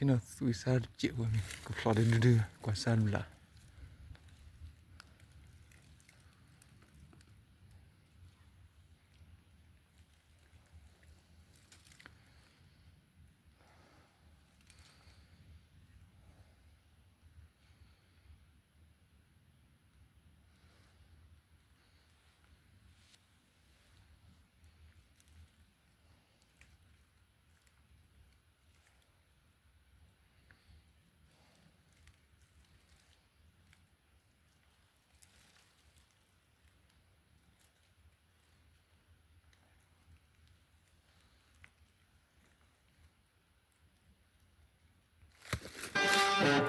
နီၢ်သွံၣ်စၢ်တစဲးဝဲမ့ၢ် ကဖျီၣ်ဒုဒုဒု ကွၢ်စၢ်ဘျး. ဒ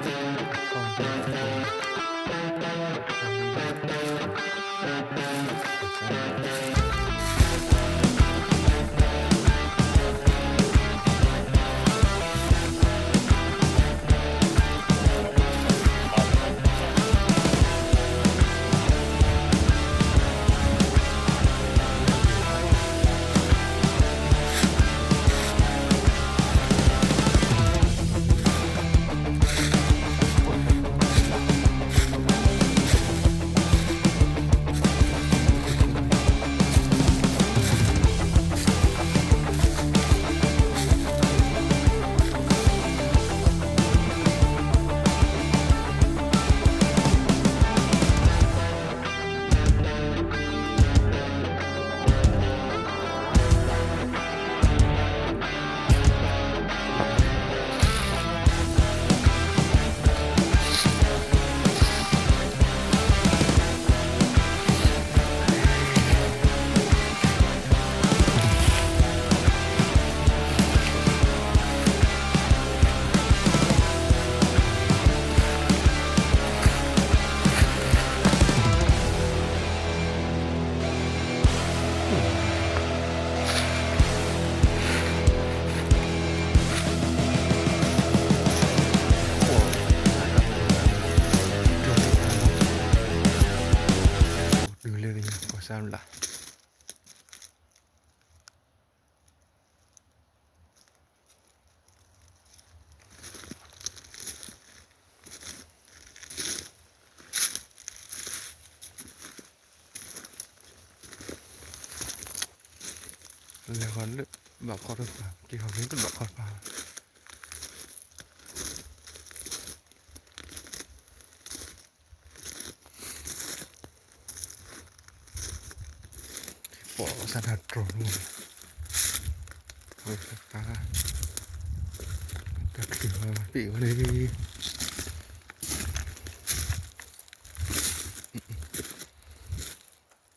ုးလၢကညီကီၢ်စၢ်လၢ် လဲၤဃီလၢဘၣ်ခီတပၤ က့ၤဃီလၢတဘၣ်ခီတပၤ ပိာ်စၢ်တၢ်တြီၤန့ၣ် ဝဲတၢ် တၢ်ချံၣ်ဝဲပ့ၢ်ဝဲန့ၣ်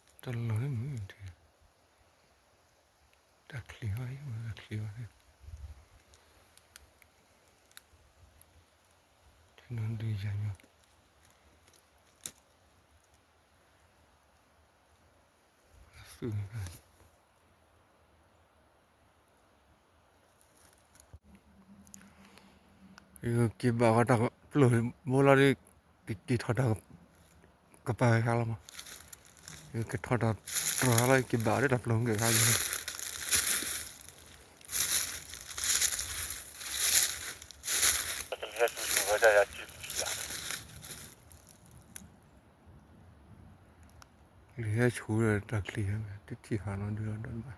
တၢ်လီၢ်န့ၣ်မ့ၢ် တၢ်ချံၣ်ဝဲ တၢ်ချံၣ်ဝဲန့ၣ် ထဲနီၤဒုးယၤညီ သု က့ၤဘၣ်ဃီတၢ်ပျိၢ်ဘိလီၤဒီး ကက့ၤထီၣ်တၢ်ကပၤဂ့ၤခါလီၤမး, ကထီၣ်တၢ်တြီၤခါလီၤ က့ၤဘၣ်ဝဲဒၣ်တၢ်ပျိၢ်ဂ့ၤခါလီၤ. လံာ်ဟဲဆူၣ်ဒီးတၢ်ချံၣ်ဟဲ တထံၣ်ဃာ်နီၤဒုးဒီးဒီးဘၣ်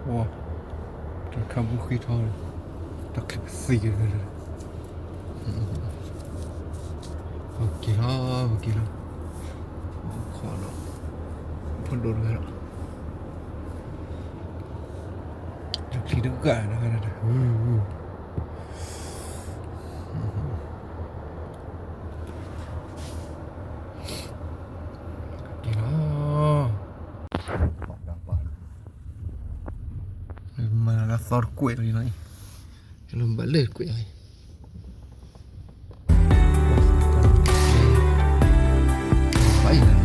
ဝါ တၢ်ခါဘုဃ့ထီၣ် တၢ်ချံၣ်ပသံက့ၤ ပက့ၤလီၤ ပက့ၤလီၤ ခိးဒီး ဖိဒိၣ်တဂၤဒီး တၢ်ချံၣ်တဂၤတဂၤတဂၤ က့ၤလီၤ မၤလၢသီတကွဲးလီၤအံၤ လၢဘၣ်လၢကွဲးအံၤ ဘၣ်အံၤ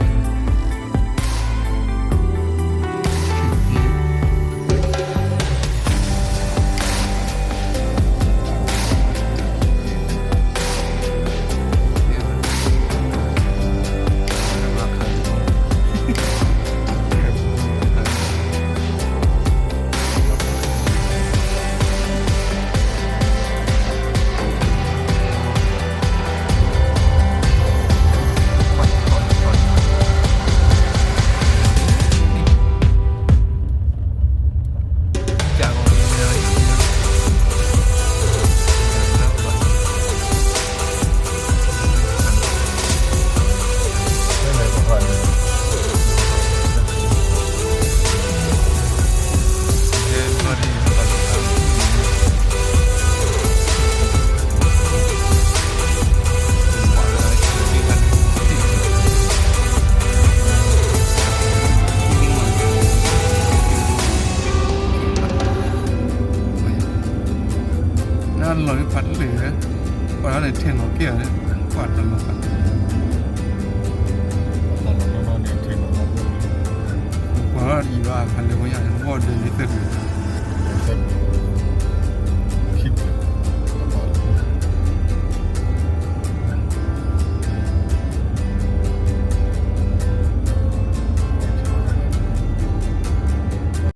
လီၤလၢဖးတလၢာ်, ပှၤလၢန့ၣ်ထဲလီၤက့ၤဧါ, ပှၤတလီၤဖး, ပှၤလီၤအံၤဘၣ်ဖးလဲၤဝဲညါန့ၣ် ဝီၢ်ဒၢလံသၢဒု, သၢဒု